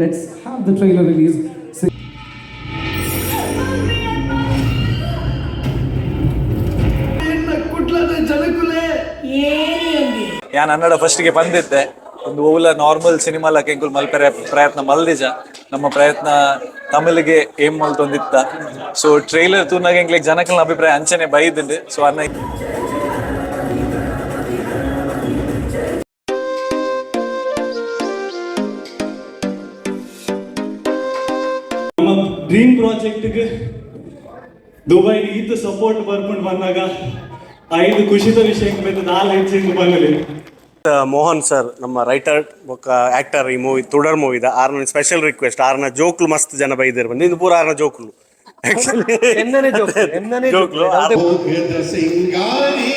Let's have the trailer release. ಯಾನ್ ಅನ್ನಡ ಫಸ್ಟ್ಗೆ ಬಂದಿದ್ದೆ. ಒಂದು ಓಲ ನಾರ್ಮಲ್ ಸಿನಿಮಾ ಲಕ್ಕ ಮಲ್ಪೆರೆ ಪ್ರಯತ್ನ ಮಲ್ದಿಜ. ನಮ್ಮ ಪ್ರಯತ್ನ ತಮಿಳಿಗೆ ಏಮ್ ಮಲ್ತೊಂದಿತ್ತ. ಸೊ ಟ್ರೈಲರ್ ತೂನಾಗ ಎಂಕ್ಲೆಗ್ ಜನಕಲ್ನ ಅಭಿಪ್ರಾಯ ಅಂಚನೆ ಬೈದಿಂಡು. ಸೊ ಅನ್ನ ನಮ್ಮ ಡ್ರೀಮ್ ಪ್ರಾಜೆಕ್ಟ್ಗೆ ದುಬೈ ಈತ ಸಪೋರ್ಟ್ ಬರ್ಕೊಂಡು ಬಂದಾಗ ಐದು ಖುಷಿದ ವಿಷಯಕ್ಕೆ ಮೇಲೆ ನಾಲ್ ಹೆಚ್ಚಿಂಗ್ ಬಂದಲಿ. ಮೋಹನ್ ಸರ್, ನಮ್ಮ ರೈಟರ್ ಬೊಕ್ಕ ಆಕ್ಟರ್ ಈ ಮೂವಿ ತುಡರ್ ಮೂವಿದ, ಆರ್ನ ಸ್ಪೆಷಲ್ ರಿಕ್ವೆಸ್ಟ್. ಆರ್ನ ಜೋಕ್ಲು ಮಸ್ತ್ ಜನ ಬೈದಿರ್ ಬಂದು. ಇದು ಪೂರ ಆರ್ನ ಜೋಕ್ಲು ಆಕ್ಚುಲಿ. ಎನ್ನನೆ ಜೋಕ್ಲು, ಎನ್ನನೆ. ಜೋಕ್ಲು. ಸಿಂಗಾರಿ.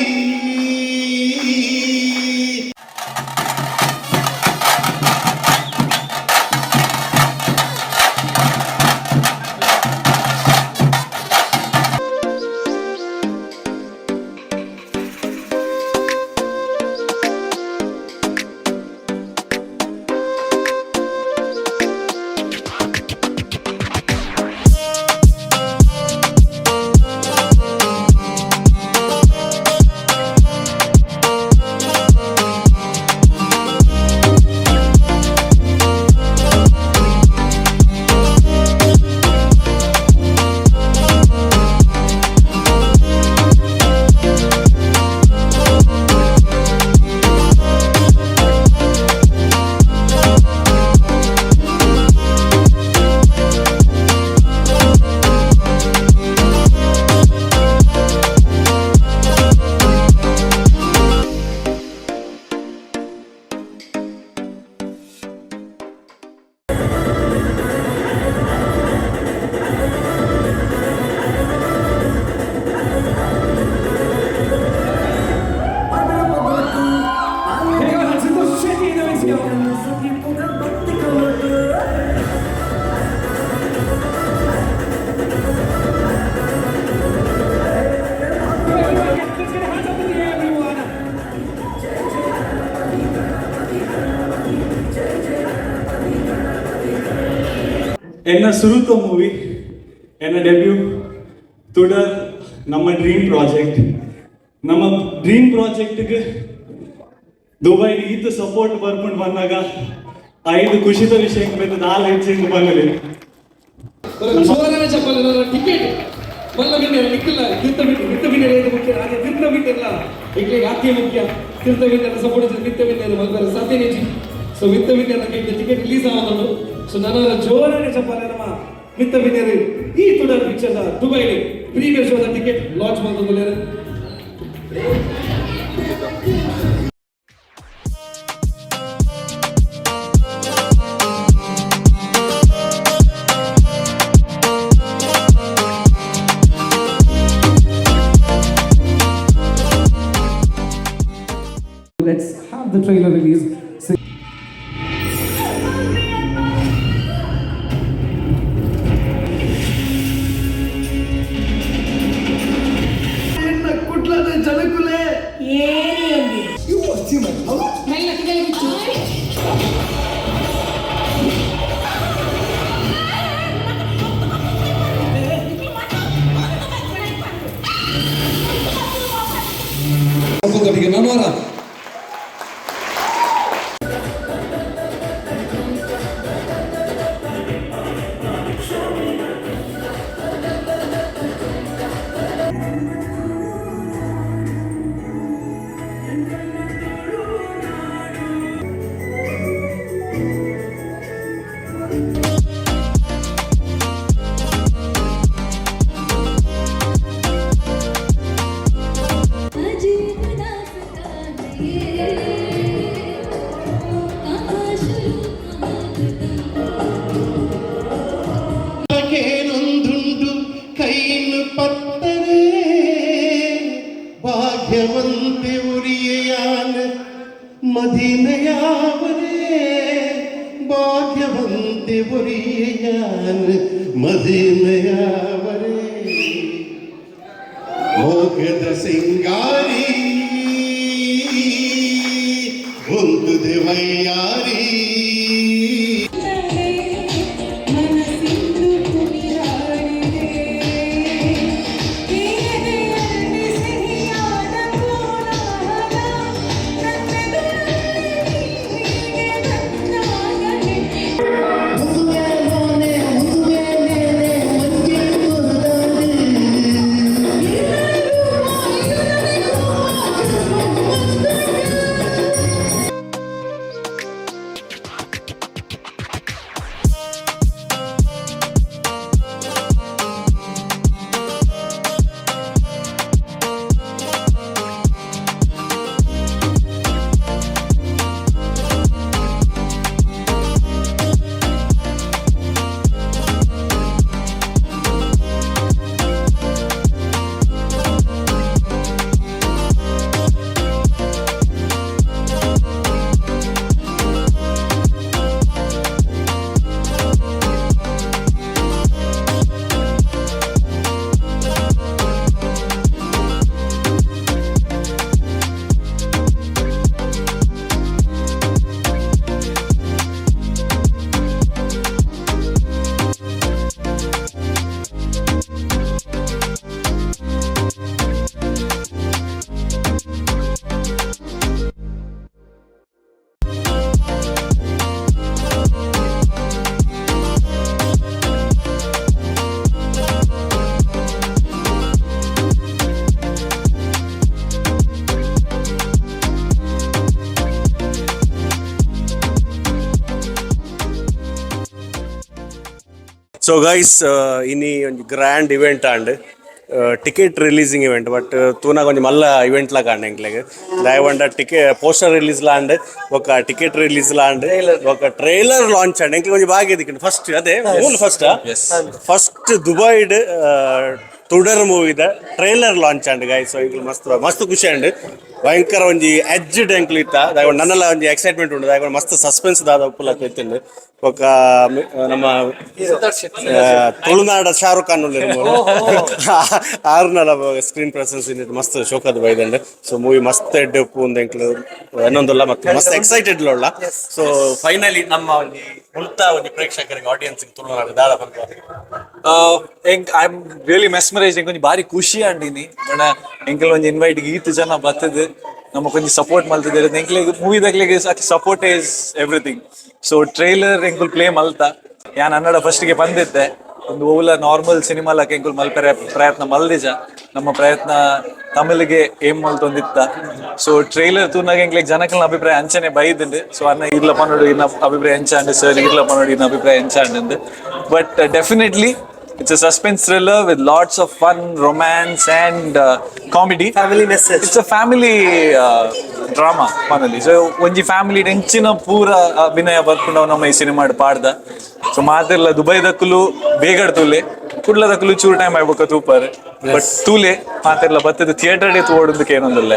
ಎನ್ನ ಸುರುತ ಮೂವಿ, ಎನ್ನ ಡೆಬ್ಯೂ ತುಡರ್. ನಮ್ಮ ಡ್ರೀಮ್ ಪ್ರಾಜೆಕ್ಟ್, ನಮ್ಮ ಡ್ರೀಮ್ ಪ್ರಾಜೆಕ್ಟ್ಗೆ ದುಬೈ ಈತ ಸಪೋರ್ಟ್ ಬರ್ಕೊಂಡು ಬಂದಾಗ ಐದು ಖುಷಿದ ವಿಷಯಕ್ಕೆ ಮೇಲೆ ನಾಲ್ ಹೆಚ್ಚಿಂಗ್ ಬಂದಲಿ. ಜೋರನೆ ಚಪ್ಪಲ್ ಟಿಕೆಟ್ ಮಲ್ಲ ಬಿನ್ನೆರ ನಿಕ್ಕಲ್ಲ. ತೀರ್ಥ ಬಿಟ್ಟು ಮಿತ್ತ ಬಿನ್ನೆರ ಏದು ಮುಖ್ಯ ಅದೇ ತೀರ್ಥ ಬಿನ್ನೆರಲ ಇಕ್ಲೆಗ್ ಆತ್ಯ ಮುಖ್ಯ. ತೀರ್ಥ ಬಿನ್ನೆರ ಸಪೋರ್ಟ್ ಮಿತ್ತ ಬಿನ್ನೆರ ಮಲ್ಪರ ಸಾಧ್ಯನೇಜಿ. ಸೊ ಮಿತ್ತ ಬಿನ್ನೆರ ಟಿಕೆಟ್ ರಿಲೀಸ್ ಆವೊಂದುಂಡು. ಸೊ ನನ್ನ ಜೋರನೆ ಚಪ್ಪಾಲೆ ನಮ್ಮ ಮಿತ್ತ ಬಿನ್ನೆರು ಈ ತುಡರ್ ಪಿಕ್ಚರ್ ದುಬೈ ಪ್ರೀಮಿಯರ್ ಶೋದ ಟಿಕೆಟ್ ಲಾಂಚ್ ಮಲ್ತೊಂದುಲ್ಲೆರ್. Let's have the trailer release. ನನವರ. अजीब दास्तां है ये, कहाँ शुरू कहाँ खत्म। ಕೇನೊಂದುಂಡು ಕೈನು ಪತ್ತರೆ ಭಾಗ್ಯವಂತೆ ಉರಿಯಾನ ಮದಿಮೆಯಾವರೇ, ಭಾಗ್ಯವಂತೆ ಉರಿಯಾನ ಮದಿಮೆಯಾವರೇ. ಮೋಗದ ಸಿಂಗಾರಿ ಒಂದು ದೇವಯ್ಯಾರಿ. है। So guys, ಇನಿ ಒಂಜಿ grand event and ticket releasing event, but ತೂನಾಗ ಒಂಜಿ ಮಲ್ಲ ಇವೆಂಟ್ ಲ ಕಾಂಡ್ ಎಂಕ್ಲೆಗ್. ದಾಯೆ ಟಿಕೆಟ್ ಪೋಸ್ಟರ್ ರಿಲೀಸ್ ಲಾಂಡ್, ಬೊಕ್ಕ ಟಿಕೆಟ್ ರಿಲೀಸ್ ಲಾಂಡ್, ಬೊಕ್ಕ ಟ್ರೈಲರ್ ಲಾಂಚ್ ಆಂಡ್. ಎಂಕ್ಲೆಗ್ ಒಂಜಿ ಭಾಗ್ಯ ದಿಕ್ಕಿಂಡ್. ಫಸ್ಟ್ ಅದೇ ಮೂಲು ಫಸ್ಟ್ ಫಸ್ಟ್ ದುಬೈಡ್ ತುಡರ್ ಮೂವಿದ ಟ್ರೈಲರ್ ಲಾಂಚ್ ಆಂಡ್ ಗಾಯ್ಸ್. ಸೊ ಎಂಕ್ಲು ಮಸ್ತ್ ಮಸ್ತ್ ಖುಷಿ ಆಂಡ್. ಭಯಂಕರ ಒಂಜಿ ಎಜ್ಡ್ ಎಂಕ್ಲು ಇತ್ತ. ದಾಯೆ ನನ್ನಲ ಒಂಜಿ ಎಕ್ಸೈಟ್ಮೆಂಟ್ ಉಂಡು. ದಾಯೆ ಮಸ್ತ್ ಸಸ್ಪೆನ್ಸ್ ದಾದ ಉಪ್ಪುಲಕ ಇತ್ತುಂಡು. ಬೊಕ್ಕ ನಮ್ಮ ತುಳುನಾಡ ಶಾರುಖ್ ಖಾನ್ ಉಲ್ಲೆರ್ ಮೂಲು. ಆರ್ನಲ ಸ್ಕ್ರೀನ್ ಪ್ರೆಸೆನ್ಸ್ ಇನ್ನಿಟ್ ಮಸ್ತ್ ಶೋಕದ ಬೈದಂಡ್. ಸೊ ಮೂವಿ ಮಸ್ತ್ ಎಡ್ಡೆ ಉಪ್ಪು ಉಂದು ಎಂಕ್ಲು ಎನ್ನೊಂದುಲ್ಲ ಮತ್ತೆ ಮಸ್ತ್ ಎಕ್ಸೈಟೆಡ್ ಉಲ್ಲ. ಸೊ ಫೈನಲಿ ನಮ್ಮ ಒಂಜಿ ಮುಲ್ತ ಒಂಜಿ ಪ್ರೇಕ್ಷಕರಿಗೆ, ಆಡಿಯನ್ಸ್, ತುಳುನಾಡು ದಾದ ಪನ್ಪ? ಎಂಕ್ I am really mesmerised. ಎಂಕ್ ಒಂಜಿ ಬಾರಿ ಖುಷಿ ಆಂಡಿನಿ ಬಣ ಎಂಕಲ್ ಒಂಜಿ ಇನ್ವೈಟ್ ಈತ್ ಜನ ಬತ್ತದ್ ನಮಕ್ ಒಂಜಿ ಸಪೋರ್ಟ್ ಮಲ್ತದೇರ್. ಎಂಕ್ಲೆಗ್ ಮೂವಿದಕ್ಲೆಗ್ support is everything. So trailer ಎಂಕುಲ್ ಪ್ಲೇ ಮಲ್ತ. ಯಾನ್ ಅನ್ನಡ ಫಸ್ಟ್ ಗೆ ಬಂದಿದ್ದೆ. ಒಂದು ಓಲ ನಾರ್ಮಲ್ ಸಿನಿಮಾ ಲಕ ಎಂಕುಲ್ ಮಲ್ಪೆರೆ ಪ್ರಯತ್ನ ಮಲ್ದಿಜ. ನಮ್ಮ ಪ್ರಯತ್ನ ತಮಿಳಿಗೆ ಏಮ್ ಮಲ್ತೊಂದಿತ್ತ. ಸೊ ಟ್ರೈಲರ್ ತೂನಾಗ ಎಂಕ್ಲೆಗ್ ಜನಕಲ್ನ ಅಭಿಪ್ರಾಯ ಅಂಚನೆ ಬೈದುಂಡು. ಸೊ ಅನ್ನ ಇರ್ಲ ಪನೋಡು, ಇನ್ನ ಅಭಿಪ್ರಾಯ ಎಂಚಾಂಡ್ ಸರ್, ಇರ್ಲ ಪನೋಡು, ಇನ್ನ ಅಭಿಪ್ರಾಯ ಎಂಚಾಂಡ್. But definitely it's a suspense thriller with lots of fun, romance and comedy. Family message. It's a family drama finally. So ಒಂಜಿ ಫ್ಯಾಮಿಲಿ ಎಂಚಿನ ಪೂರ ಅಭಿನಯ ಬರ್ಪುಂಡವ್ ನಮ್ಮ ಈ ಸಿನಿಮಾ ಪಾಡ್ದ. ಸೊ ಮಾತೆರ್ಲ ದುಬೈದಕ್ಕುಲು ಬೇಗಡ್ ತೂಲೆ, ಕುಡ್ಲದಕ್ಕುಲು ಚೂರು ಟೈಮ್ ಆಯ್ಬೊಕ್ಕ ತೂಪಾರ್. ಬಟ್ ತೂಲೆ, ಮಾತೆರ್ಲ ಬತ್ತದ ಥಿಯೇಟರ್ ಡೇ ತೋಡುದಕ್ಕೆ ಏನೊಂದಲ್ಲ.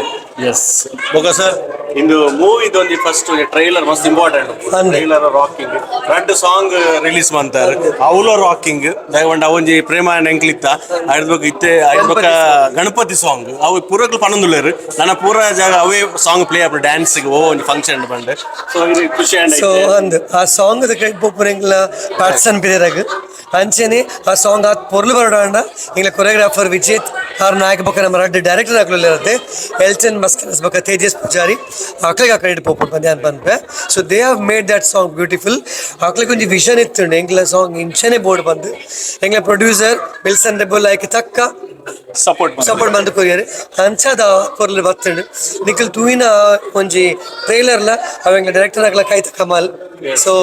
ಎಸ್, ಬೊಕ ಸರ್, ಇಂದು ಮೂವಿದೊಂಜಿ ಫಸ್ಟ್ ಟ್ರೈಲರ್ ಮಸ್ತ್ ಇಂಪಾರ್ಟೆಂಟ್. Trailer rocking. ರಡ್ಡ್ ಸಾಂಗ್ ರಿಲೀಸ್ ಮಂತಾರೆ, ಅವಲೋ ರಾಕಿಂಗ್. ದಯವಂಡ ಅವೊಂಜಿ ಪ್ರೇಮ ಎಂಕ್ಲಿತ್ತ ಐದ್ ಇತ್ತೆ ಐದ್ ಬೊಕ ಗಣಪತಿ ಸಾಂಗ್. ಅವು ಪೂರಕ್ಲು ಪನೊಂದುಲ್ಲೆರ್. ನನ್ನ ಪೂರ ಜಾಗ ಅವೇ ಸಾಂಗ್ ಪ್ಲೇ ಆಪುಂಡು ಡ್ಯಾನ್ಸ್ ಓ ಒಂಜಿ ಫಂಕ್ಷನ್ ಬಂಡೆ. ಸೊ ಇದು ಖುಷಿ ಆಂಡ್. ಸೊ ಅಂದ್, ಆ ಸಾಂಗ್ ಕ್ರೆಡಿಟ್ ಪೋಪುನ ಪ್ಯಾಟ್ಸನ್ ಪಿರೇರಾಗ್. ಅಂಚೆನೆ ಆ ಸಾಂಗ್ ಆತ್ ಪೊರ್ಲು ಬರೋಡ ಎಂಗ್ಲ ಕೊರಿಯೋಗ್ರಾಫರ್ ವಿಜೇತ್ ಆರ್ ನಾಯಕ ಬೊಕ್ಕ ನಮ್ಮ ರಡ್ಡ್ ಡೈರೆಕ್ಟರ್ ಆಗ್ಲುಲ್ಲೆರತ್ತೆ, ಎಲ್ಟನ್ ಮಸ್ಕನಸ್ ಬೊಕ್ಕ ತೇಜಸ್ ಪೂಜಾರಿ, ಅಕ್ಲೆಗ್ ಆ ಕ್ರೆಡಿಟ್ ಪೋಪುಂಡು ಪಂದ್ ಯಾನ್ ಪನ್ಪೆ. So they have made that song beautiful. ಅಕ್ಲೆಗ್ ಒಂಜಿ ವಿಷನ್ ಇತ್ತುಂಡು, ಎಂಕ್ಲ ಸಾಂಗ್ ಇಂಚನೆ ಬೋರ್ಡ್ ಬಂದು. ಎಂಗ್ಲ ಪ್ರೊಡ್ಯೂಸರ್ ವಿಲ್ಸನ್ ರೆಬೆಲ್ಲೋ ಐಕ್ ತಕ್ಕ ಸಪೋರ್ಟ್ ಸಪೋರ್ಟ್ ಬಂದು ಕೊರಿಯರ್. ಅಂಚಾದ ಪೊರ್ಲು ಬತ್ತುಂಡು. ನಿಕಲ್ ತೂಯಿನ ಒಂಜಿ ಟ್ರೈಲರ್ಲ ಅವ ಎಂಗ್ಲ ಡೈರೆಕ್ಟರ್ ಆಗ್ಲ ಕೈತ ಕಮಾಲ್. So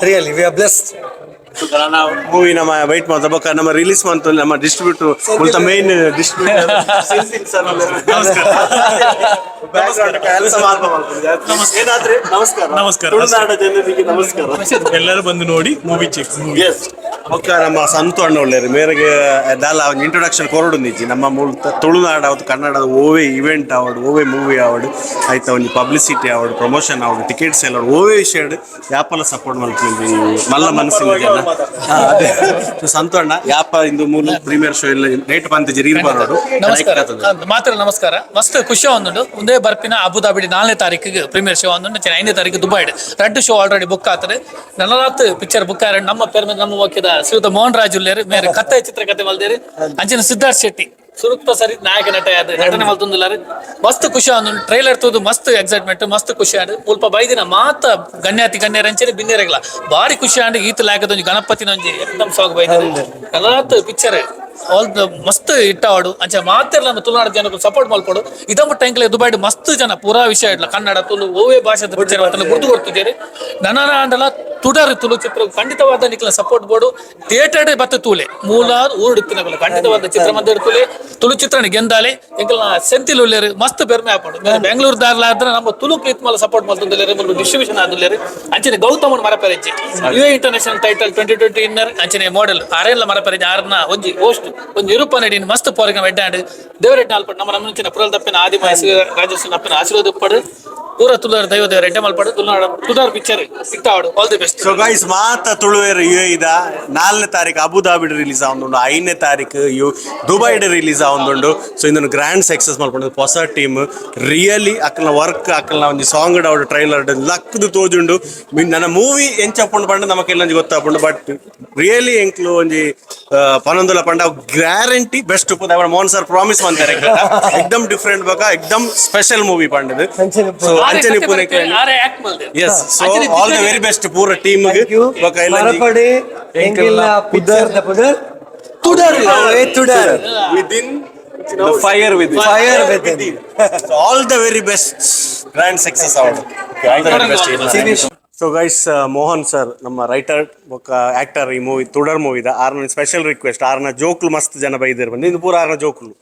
really we are blessed. Movie ನಮ್ಮ ವೈಟ್ ಮಾಡ್ತಾ ಬೊಕ್ಕ ನಮ್ಮ ರಿಲೀಸ್ ಮಂತ್ ನಮ್ಮ ಡಿಸ್ಟ್ರಿಬ್ಯೂಟರ್, ಮುಲ್ತ ಮೇನ್ ಡಿಸ್ಟ್ರಿಬ್ಯೂಟರ್. ಕೆಲಸ. ಏನಾದ್ರೆ ನಮಸ್ಕಾರ. ನಮಸ್ಕಾರ. ತುಳುನಾಡ ಜನರಿಗೆ ನಮಸ್ಕಾರ. ಎಲ್ಲರೂ ಬಂದು ನೋಡಿ ಮೂವಿ, ಚೆಕ್. ಎಸ್, ಬೊಕ್ಕ ನಮ್ಮ ಸಂತು ಅಣ್ಣ ಒಳ್ಳೆಯರು. ಮೇರೆಗೆ ದಾಲ ಒಂಜಿ ಇಂಟ್ರೊಡಕ್ಷನ್ ಕೊರಡುಂದಿಜ್ಜಿ. ನಮ್ಮ ಮೂಲ ತುಳುನಾಡ ಅವತ್ತು ಕನ್ನಡದ ಓವೇ ಇವೆಂಟ್ ಆವಡ್, ಓವೇ ಮೂವಿ ಆವಡ್, ಆಯ್ತಾ ಒಂಜಿ ಪಬ್ಲಿಸಿಟಿ ಆವಡ್, ಪ್ರಮೋಷನ್ ಆವಡ್, ಟಿಕೆಟ್ಸ್ ಎಲ್ಲ, ಓವೇ ವಿಷಯಡ್ ಯಾಪಲ ಸಪೋರ್ಟ್ ಮಲ್ಪುಂಡು ಮಲ್ಲ ಮನಸ್ಸಿನ ಜನ. ಹಾ, ಅದೇ. ಸೊ ಸಂತು ಅಣ್ಣ, ಯಾಪ ಇಂದು ಮೂಲ ಪ್ರೀಮಿಯರ್ ಶೋ ಇಲ್ಲ ಡೇಟ್ ಪಂತಿಜಿ ರೀಲ್ ಬರೋಡು? ನಮಸ್ಕಾರ ಮಾತ್ರ ನಮಸ್ಕಾರ. ಮಸ್ತ್ ಖುಷಿ ಒಂದುಂಡು. ಒಂದೇ ಬರ್ಪಿನ ಅಬುದಾಬಿ 4ನೇ ತಾರೀಕಿಗೆ ಪ್ರೀಮಿಯರ್ ಶೋ ಒಂದುಂಡು. 5ನೇ ತಾರೀಕು ದುಬೈಡ್. ರಡ್ಡು ಶೋ ಆಲ್ರೆಡಿ ಬುಕ್ ಆತದೆ. ನನರಾತ್ ಪಿಕ್ಚರ್ ಬುಕ್ ಆರ. ನಮ್ಮ ಪೆರ್ಮೆ ನಮ್ಮ ವಾಕ್ಯದ ಶ್ರೀಯುತ ಮೋಹನ್ ರಾಜ್ ಉಲ್ಲೇರು. ಮೇರೆ ಕತ್ತೆ ಚಿತ್ರಕಥೆ ಮಲ್ದೇರು. ಅಂಚಿನ ಸಿದ್ಧಾರ್ಥ್ ಶೆಟ್ಟಿ ಸುರುಕ್ತ ಸರಿ ನಾಯಕ ನಟ ಆದ್ ನಟನೆ ಮಲ್ತೊಂದುಲ್ಲಾರು. ಮಸ್ತ್ ಖುಷಿ ಆಂದುಂಡು. ಟ್ರೈಲರ್ ತೂದು ಮಸ್ತ್ ಎಕ್ಸೈಟ್ಮೆಂಟ್, ಮಸ್ತ್ ಖುಷಿ ಆಂಡ್. ಮುಲ್ಪ ಬೈದಿನ ಮಾತ ಗಣ್ಯಾತಿ ಗಣ್ಯರ ಅಂಚನೆ ಬಿನ್ನೆರೆಗ್ಲ ಬಾರಿ ಖುಷಿ ಆಂಡ್. ಈತ ಲಾಯಕದ ಒಂಜಿ ಗಣಪತಿನ ಒಂಜಿ ಎಕ್ದಮ್ ಸಾಂಗ್ ಬೈದಿನ ಕಲರಾತ್ ಪಿಕ್ಚರ್ ಆಲ್ ಮಸ್ತ್ ಇಟ್ಟಾವಡು. ಅಂಚ ಮಾತೆರ್ಲ ನಮ್ಮ ತುಳುನಾಡು ಜನಕ್ಕೆ ಸಪೋರ್ಟ್ ಮಲ್ಪೊಡು. ಇದಮುಟ್ಟ ಎಂಕ್ಲೆ ದುಬೈಡ್ ಮಸ್ತ್ ಜನ ಪೂರಾ ವಿಷಯ ಇಡ್ಲ ಕನ್ನಡ, ತುಳು ಓವೇ ಭಾಷೆದ ಪಿಕ್ಚರ್ ಗುರ್ತು ಕೊಡ್ತಿದ್ದೀರಿ. ನನ್ನ ಅಂಡಲ ತುಡರ್ ತುಳು ಚಿತ್ರ ಖಂಡಿತವಾದ ನಿಕ್ಲ ಸಪೋರ್ಟ್ ಬೋಡು. ಥಿಯೇಟರ್ ಬತ್ತ ತೂಲೆ, ಮೂಲ ಊರುಡಿತ್ತಿನಕುಲು ಖಂಡಿತವಾದ ಚಿತ್ರಮಂದಿರ ತೂಲೆ. ತುಳು ಚಿತ್ರಣ ಗೆಂದಾಲೆ. ಎಂಕಲ್ನ ಸೆಂತಿಲ್ ಉಲ್ಲೇರು, ಮಸ್ತ್ ಪೆರ್ಮೆ ಆಪುಂಡು. ಬೇರೆ ಬೆಂಗಳೂರು ದಾರ್ಲಾದ್ರೆ ನಮ್ಮ ತುಳು ಪ್ರೀತ್ ಸಪೋರ್ಟ್ ಮಲ್ತೊಂದುಲ್ಲೆರ್, ಮುಲ್ಪ ಡಿಸ್ಟ್ರಿಬ್ಯೂಷನ್ ಆದುಲ್ಲೆರ್. ಅಂಚನೆ ಗೌತಮನ್ ಮರಪೆರೆಜ್ಜಿ, U international title 2020 winner, ಅಂಚನೆ ಮಾಡೆಲ್ ಆರೆಲ್ಲ ಮರಪೆರೆಜ್ಜಿ. ಆರ್ನ ಒಂಜಿ ಹೋಸ್ಟ್ ಒಂಜಿ ನಿರೂಪಣೆ ನಡೀನಿ. ಮಸ್ತ್ ಪೋರಿಗ ಎಡ್ಡಾಂಡ್. ದೇವರೆಡ್ಡ ಆಲ್ಪಡ್. ನಮ್ಮ ನಮ್ಮ ಪುರಲ್ ತಪ್ಪಿನ ಆದಿಮ ರಾಜೇಶ್ವರ ಅಪ್ಪನ ಆಶೀರ್ವಾದ ಉಪ್ಪಡು. ಪೂರ ತುಳುವರ ದೈವ ದೇವರ ಎಡ್ಡೆ ಮಲ್ಪಡು. ತುಳುನಾಡ ತುಡಾರ್ picture ಸಿಕ್ತಾವಡು. All the best. So guys, ಮಾತ ತುಳುವೇರು ಯು ಇದ 4ನೇ ತಾರೀಕು ಅಬುದಾಬಿಡ್ ರಿಲೀಸ್ ಆವೊಂದುಂಡು, 5ನೇ ತಾರೀಕು you ದುಬೈಡ್ ರಿಲೀಸ್ ಆವೊಂದುಂಡು. ಸೊ ಇಂದೊಂದು ಗ್ರ್ಯಾಂಡ್ ಸಕ್ಸಸ್ ಮಲ್ಪುಂಡು. ಹೊಸ ಟೀಮ್, ರಿಯಲಿ ಅಕ್ಕಲ್ನ ವರ್ಕ್, ಅಕ್ಕಲ್ನ ಒಂಜಿ ಸಾಂಗ್ ಆವಡ್, ಟ್ರೈಲರ್ ಲಕ್ದು ತೋಜುಂಡು. ಮೀನ್ ನನ್ನ ಮೂವಿ ಎಂಚ ಅಪ್ಪುಂಡು ಪಂಡ ನಮಕೆಲ್ಲ ಒಂಜಿ ಗೊತ್ತಾಪುಂಡು. ಬಟ್ ರಿಯಲಿ ಎಂಕ್ಲು ಒಂಜಿ ಪನೊಂದುಲ ಪಂಡ ಗ್ಯಾರಂಟಿ ಬೆಸ್ಟ್ ಉಪ್ಪು. ಮೋಹನ್ ಸರ್ ಪ್ರಾಮಿಸ್ ಮಂತಾರೆ, ಎಕ್ದಮ್ ಡಿಫ್ರೆಂಟ್ ಬಕ ಎಕ್ದಮ್ ಸ್ಪೆಷಲ್ ಮೂವಿ ಪಂಡದು. ಸೊ ಅಂಚನೆ ಆರೆ ಆಕ್ಟ್ ಮಲ್ದೆ. Yes, so all the very best ಪೂರ ಟೀಮ್. ಮರಪಡೆ, ಎಂಕೆಲ್ಲ ಪುದರ್ ದ ಪುದರ್ ತುಡರ್, ಏ ತುಡರ್. Within. Fire with fire within. All the very best, grand success. All the very best. So guys, Mohan sir ನಮ್ಮ ರೈಟರ್ ಬೊಕ್ಕ ಆಕ್ಟರ್ ಈ ಮೂವಿ ತುಡರ್ ಮೂವಿದ. ಆರ್ನ ಸ್ಪೆಷಲ್ ರಿಕ್ವೆಸ್ಟ್, ಆರ್ನ ಜೋಕ್ಲು ಮಸ್ತ್ ಜನ ಬೈದಿರ್ ಬಂದು. ಇದು ಪೂರ ಆರ್ನ ಜೋಕ್ಲು.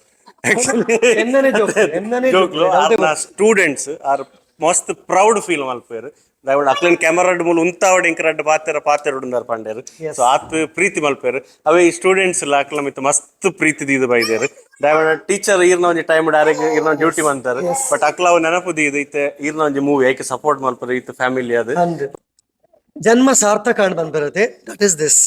ಎನ್ನನೆ ಜೋಕ್ಲು, ಎನ್ನನೆ ಜೋಕ್ಲು. ಜೋಕ್ಲು. ಆರ್ನ ಸ್ಟೂಡೆಂಟ್ಸ್ ಆರ್ ಮಸ್ತ್ ಪ್ರೌಡ್ ಫೀಲ್ ಮಲ್ಪೇರು. ದಯವಿಟ್ಟು ಅಕ್ಲೆನ್ ಕ್ಯಾಮರಾಡ್ ಮೂಲ ಉಂತಾವಡ್ ಇಂಕ್ ರಡ್ಡ್ ಪಾತೆರ ಪಾತೆರಡುಂದಾರ್ ಪಂಡೇರು. ಸೊ ಆತ್ ಪ್ರೀತಿ ಮಲ್ಪೇರು. ಅವೇ ಈ ಸ್ಟೂಡೆಂಟ್ಸ್ ಎಲ್ಲ ಅಕ್ಲ ಮಿತ್ತ ಮಸ್ತ್ ಪ್ರೀತಿ ದೀದು ಬೈದೇರು. ದಯವಿಟ್ಟು ಟೀಚರ್ ಈರ್ನ ಒಂಜಿ ಟೈಮ್ ಡೈರೆಕ್ಟ್ ಈರ್ನ ಡ್ಯೂಟಿ ಮಂತಾರೆ, ಬಟ್ ಅಕ್ಲ ಅವು ನೆನಪು ದೀದು ಇತ್ತೆ ಈರ್ನ ಒಂಜಿ ಮೂವಿ ಐಕೆ ಸಪೋರ್ಟ್ ಮಲ್ಪರು. ಇತ್ತು ಫ್ಯಾಮಿಲಿ ಅದು. ಅಂದ್ ಜನ್ಮ ಸಾರ್ಥಕ ಅಂಡ್ ಬಂದ್ಬರುತ್ತೆ. That is this.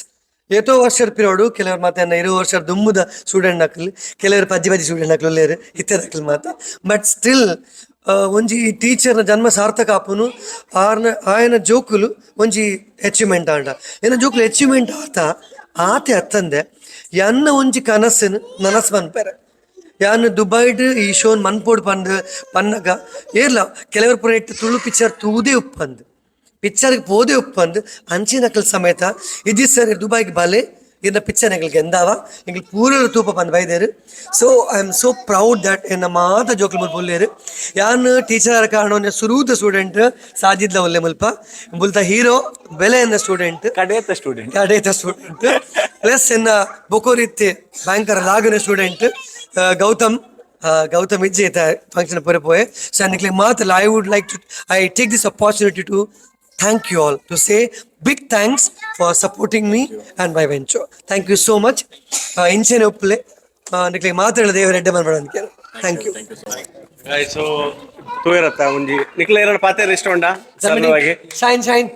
ಏತೋ ವರ್ಷದ ಪಿರಿಯಡ್ ಕೆಲವರು ಮಾತ 20 ವರ್ಷ ದುಂಬುದ ಸ್ಟೂಡೆಂಟ್ ನಕಲ್, ಕೆಲವರು ಪಜ್ಜಿ ಪಜ್ಜಿ ಸ್ಟೂಡೆಂಟ್ ನಕಲು ಉಲ್ಲೇರು ಇತ್ತೆದಕ್ಲು ಮಾತ. ಬಟ್ ಸ್ಟಿಲ್ ಒಂಜಿ ಟೀಚರ್ನ ಜನ್ಮ ಸಾರ್ಥಕ ಆಪುನು ಆರ್ನ ಆಯನ ಜೋಕುಲು ಒಂಜಿ ಅಚೀವ್ಮೆಂಟ್ ಆಂಡ. ಏನ ಜೋಕುಲು ಅಚೀವ್ಮೆಂಟ್ ಆತ ಆತೆ ಅತ್ತಂದೆ ಎನ್ನ ಒಂಜಿ ಕನಸನ್ನು ನನಸು ಮನ್ಪೆರೆ. ಯಾನ್ ದುಬೈಡ್ ಈ ಶೋನ್ ಮನ್ಪೋಡು ಪಂದ್ ಪನ್ನಗ ಏರ್ಲ ಕೆಲವರು ಪೂರ ಇಟ್ಟು ತುಳು ಪಿಕ್ಚರ್ ತೂದೇ ಉಪ್ಪಂದು, ಪಿಕ್ಚರ್ಗೆ ಪೋದೆ ಉಪ್ಪಂದು. ಅಂಚಿನಕಲ್ ಸಮೇತ ಇದಿ ಸರ್, ದುಬೈಗೆ ಬಲೆ, ಇನ್ನ ಪಿಕ್ಚರ್ ಎಂಗ್ಲಿಗೆ ಎಂದಾವ, ಎಂಗ್ಲು ಪೂರ ತೂಪ ಪಂದ್ ಬೈದೇರು. So I am so proud that ಎನ್ನ ಮಾತ ಜೋಕ್ಲು ಮುಲ್ಪ ಉಲ್ಲೇರು. ಯಾನ್ ಟೀಚರ್ ಕಾರಣ ಸುರೂದ ಸ್ಟೂಡೆಂಟ್ ಸಾಜಿದ್ಲ ಒಲ್ಲೆ ಮುಲ್ಪ ಮುಲ್ತ ಹೀರೋ ಬೆಲೆ ಎನ್ನ ಸ್ಟೂಡೆಂಟ್. ಕಡೇತ ಸ್ಟೂಡೆಂಟ್. ಕಡೇತ ಸ್ಟೂಡೆಂಟ್. ಪ್ಲಸ್ ಎನ್ನ ಬೊಕೋರಿತ್ತೆ ಭಯಂಕರ ಲಾಗನ ಸ್ಟೂಡೆಂಟ್ ಗೌತಮ್. ಗೌತಮ್ ಇಜ್ಜೆ ಫಂಕ್ಷನ್ ಪೂರ ಪೋಯೆ. ಸೊ ನಿಕ್ಲೆ ಮಾತ್ರ I would like to I take this opportunity to thank you all, to say big thanks for supporting me and my venture. Thank you so much. ಇಂಚೆನೆ ಉಪ್ಪಲೆ. ನಿಕ್ಲೆ ಮಾತ್ರ ದೇವರ ಎಡ್ಡೆ ಮನ್ಪಡ. Thank you. So ತೂಯಿರತ್ತ ಒಂಜಿ ನಿಕ್ಲೆ ಏನಾರ ಪಾತೆರ ಇಷ್ಟ ಉಂಡಾ ಸಣ್ಣವಾಗಿ? Shine shine.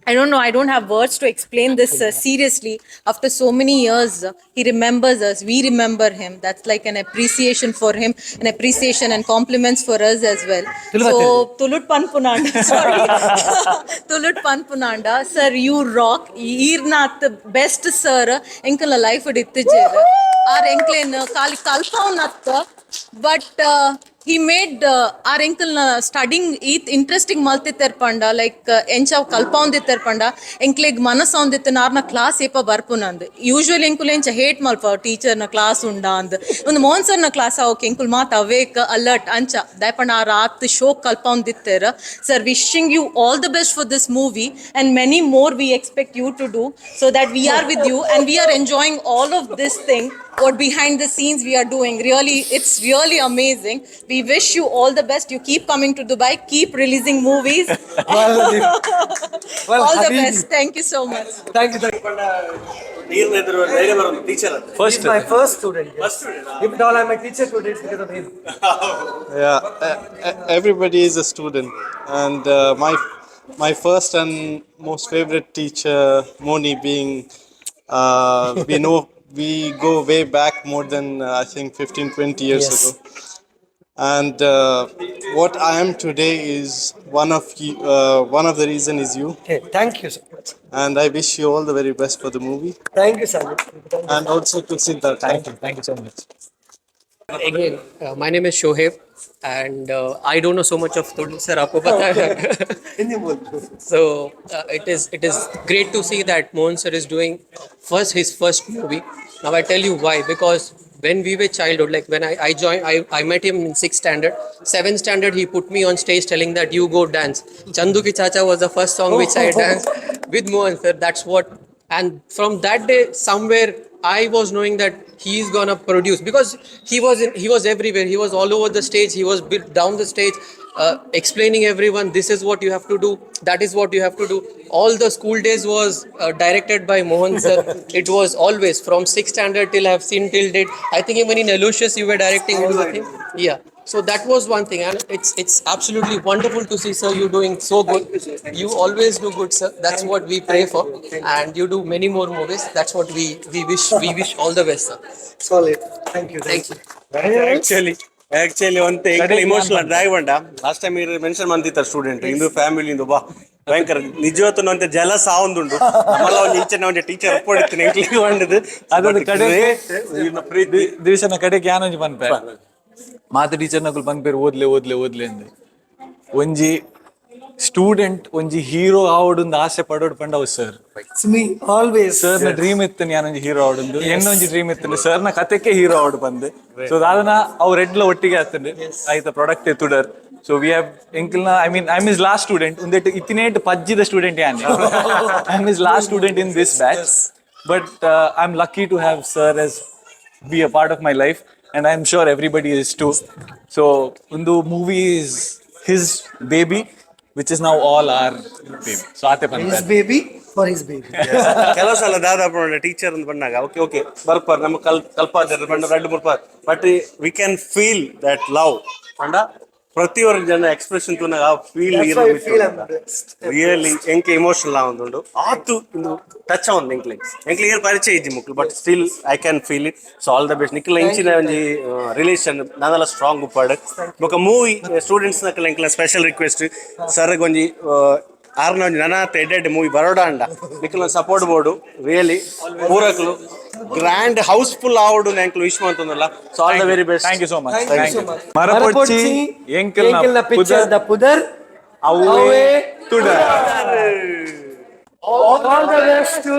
I don't know. I don't have words to explain this seriously. After so many years, he remembers us. We remember him. That's like an appreciation for him, an appreciation and compliments for us as well. So, ತುಳುಟ್ ಪನ್ಪುನಾಂಡ, sorry. ತುಳುಟ್ ಪನ್ಪುನಾಂಡ, sir, you rock. ಈರ್ನಾತ್ best sir. ಎಂಕಲ್ನ life ಇತ್ತಿಜೇರ್. R ಎಂಕ್ಲೇನ್ ಖಾಲಿ ಕಲ್ಪವನತ್ತ, but he made R ಎಂಕಲ್ನ studying ಈತ್ interesting ಮಲ್ತಿತ್ತೆರ್ ಪಂಡ, like ಎಂಚ ಕಲ್ಪೌಂದಿತ್ತೆರ್ ಪಂಡ, ಎಂಕ್ಲೆಗ್ ಮನಸ್ಸೌಂದಿತ್ತು ನಾರ್ನ class ಏಪ ಬರ್ಪುನಂದ್. Usually ಎಂಕುಲು ಎಂಚ hate ಮಲ್ಪ ಟೀಚರ್ನ class ಉಂಡಾ ಅಂದ್. ಒಂದು ಮೋಹನ್ ಸರ್ನ ಕ್ಲಾಸ್ ಓಕೆ, ಎಂಕುಲು ಮಾತ್ ಅವೇಕ್ ಅಲರ್ಟ್ ಅಂಚ. ದಾಯಪಂಡ ಆ ರಾತ್ ಶೋಕ್ ಕಲ್ಪೌಂದಿತ್ತೆರ್. Sir, wishing you all the best for this movie and many more we expect you to do, so that we are with you and we are enjoying all of this thing, what behind the scenes we are doing. Really, it's really amazing. We wish you all the best. You keep coming to Dubai, keep releasing movies. Well, all the Habibi. best. Thank you so much. Thank you, thank you. ನೀರ್ನ ಎದುರು ಧೈರ್ಯ ಬರೋದು teacher ಅಂತ. First. My first student. Yes. If at all I'm a teacher today, it's because of him. Yeah, everybody is a student, and my first and most favorite teacher, Moni, being we know we go way back more than I think 15, 20 years ago, and what I am today is one of you, one of the reason is you, Okay, thank you so much. And I wish you all the very best for the movie, Thank you, Sanjay. And also to Siddharth. Thank you, thank you so much. Again, my name is Shoaib, and I don't know so much of Tulu, sir. आपको पता है. Hindi बोल. So it is great to see that Mohan sir is doing first his first movie. Now I tell you why, because when we were childhood, like when I joined, I met him in sixth standard, seventh standard, he put me on stage telling that you go dance. Chandu Ki Chacha was the first song which I danced with Mohan sir. That's what, and from that day, somewhere I was knowing that he's gonna produce, because he was everywhere. He was all over the stage. He was built down the stage, explaining everyone, this is what you have to do, that is what you have to do. All the school days was directed by Mohan sir. It was always from sixth standard till I've seen till date. I think even in Aloysius you were directing with him. Yeah. So that was one thing, and it's absolutely wonderful to see, sir, you doing so good. You always do good, sir. That's what we pray for, and you do many more movies. That's what we wish all the best, sir. Solid. Thank you. Thank you. Actually ಒಂತೆ emotional ದಾಯ್ ಬಂಡ. Last time ಇರ್ mention ಮಂದಿತ್ತ student ಇಂದು family ಇಂದು ಬಾ ಭಯಂಕರ ನಿಜವತ್ತು ಒಂತೆ jealous ಆವೊಂದುಂಡು. ನಮ್ಮಲ್ಲ ಒಂಜಿ ಇಂಚನೆ ಒಂಜಿ ಟೀಚರ್ ಒಪ್ಪಡಿತ್ತು ಎಂಕ್ಲಿಗೆ ಬಂಡದು. ಅದೊಂದು ಕಡೆ ಪ್ರೀತಿ. ದಿವಸನ ಕಡೆಗೆ ಯಾನೊಂಜಿ ಪನ್ಪೆ, ಮಾತ ಟೀಚರ್ ನಕುಲು ಪನ್ಪೇರು ಓದ್ಲೆ ಓದ್ಲೆ ಓದ್ಲೆ ಅಂದ್. ಒಂಜಿ ಸ್ಟೂಡೆಂಟ್ ಒಂಜಿ ಹೀರೋ ಆವೊಡುಂದು ಆಸೆ ಪಡೋಡು ಪಂಡ ಅವು sir. It's me always. Sir ನ ಡ್ರೀಮ್ ಇತ್ತು ಯಾನೊಂಜಿ ಹೀರೋ ಆವಡುಂದು. ಎನ್ನೊಂಜಿ ಡ್ರೀಮ್ ಇತ್ತು ಸರ್ ನ ಕತೆಕ್ಕೆ ಹೀರೋ ಆವಡು ಬಂದು. ಸೊ ದಾದನ ಅವು ರೆಡ್ಲ ಒಟ್ಟಿಗೆ ಆತಂಡು ಆಯ್ತ ಪ್ರಾಡಕ್ಟ್ ತುಡರ್. So we have ಎಂಕಲ್ನ, I mean, I am his last student. ಉಂದೆಟ್ ಇತ್ತಿನೇಟ್ ಪಜ್ಜಿದ ಸ್ಟೂಡೆಂಟ್ ಯಾನ್. I am his last student in this batch, but I am lucky to have sir as be a part of my life, and I am sure everybody is too. So ಒಂದು movie is his baby, which is now all our baby. So ಆತೆ his ಪನ್ಪೆ. Baby for his baby. ಕೆಲವು ಸಲ ದಾದಾ teacher ಅಂತ ಬಂದಾಗ okay okay ಬರ್ಪಾರ್ ನಮ್ಮ ಕಲ್ ಕಲ್ಪಾದರ್ ಬಂಡ ರಡ್ಡು ಮುರ್ಪಾರ್, but we can feel that love. ಪಂಡ ಪ್ರತಿಯೊರ ಜನ ಎಕ್ಸ್ಪ್ರೆಷನ್ ತೂನಾಗ ಆ feel That's why I feel I'm blessed. Really ಎಂಕೆ ಇಮೋಷನಲ್ ಆವೊಂದುಂಡು ಆತು ಇಂದು ಟಚ್ ಆವೊಂದು ಎಂಕ್ಲೆ ಎಂಕ್ಲೆ ಏರ್ ಪರಿಚಯ ಇಜ್ಜಿ ಮುಕ್ಲು, but still I can feel it. So all the best. ನಿಕ್ಲ ಇಂಚಿನ ಒಂಜಿ ರಿಲೇಷನ್ ನಾನೆಲ್ಲ ಸ್ಟ್ರಾಂಗ್ ಉಪ್ಪಾಡು. ಬೊಕ ಮೂವಿ ಸ್ಟೂಡೆಂಟ್ಸ್ ನಕಲ್ ಎಂಕ್ಲ ಸ್ಪೆಷಲ್ ರಿಕ್ವೆಸ್ಟ್, ಸರ್ ಒಂಜಿ ಆರ್ನ ಒಂಜಿ ನನಾತ್ ಎಡ್ಡೆಡ್ ಮೂವಿ ಬರೋಡ ಅಂಡ ನಿಕ್ಲ ಸಪೋರ್ಟ್ ಬೋರ್ಡು. ರಿಯಲಿ ಪೂರಕ್ಲು ಗ್ರ್ಯಾಂಡ್ ಹೌಸ್ಫುಲ್ ಆವಡು ಎಂಕ್ಲು ವಿಶ್ ಮಂತೊಂದುಲ್ಲ. So all the very best. Thank you so much. Thank you so much. ಮರಪೊಡ್ಚಿ ಎಂಕಲ್ನ ಎಂಕಲ್ನ ಪಿಕ್ಚರ್ the ಪುದರ್ ಅವ್ವೇ ತುಡರ್. All the best to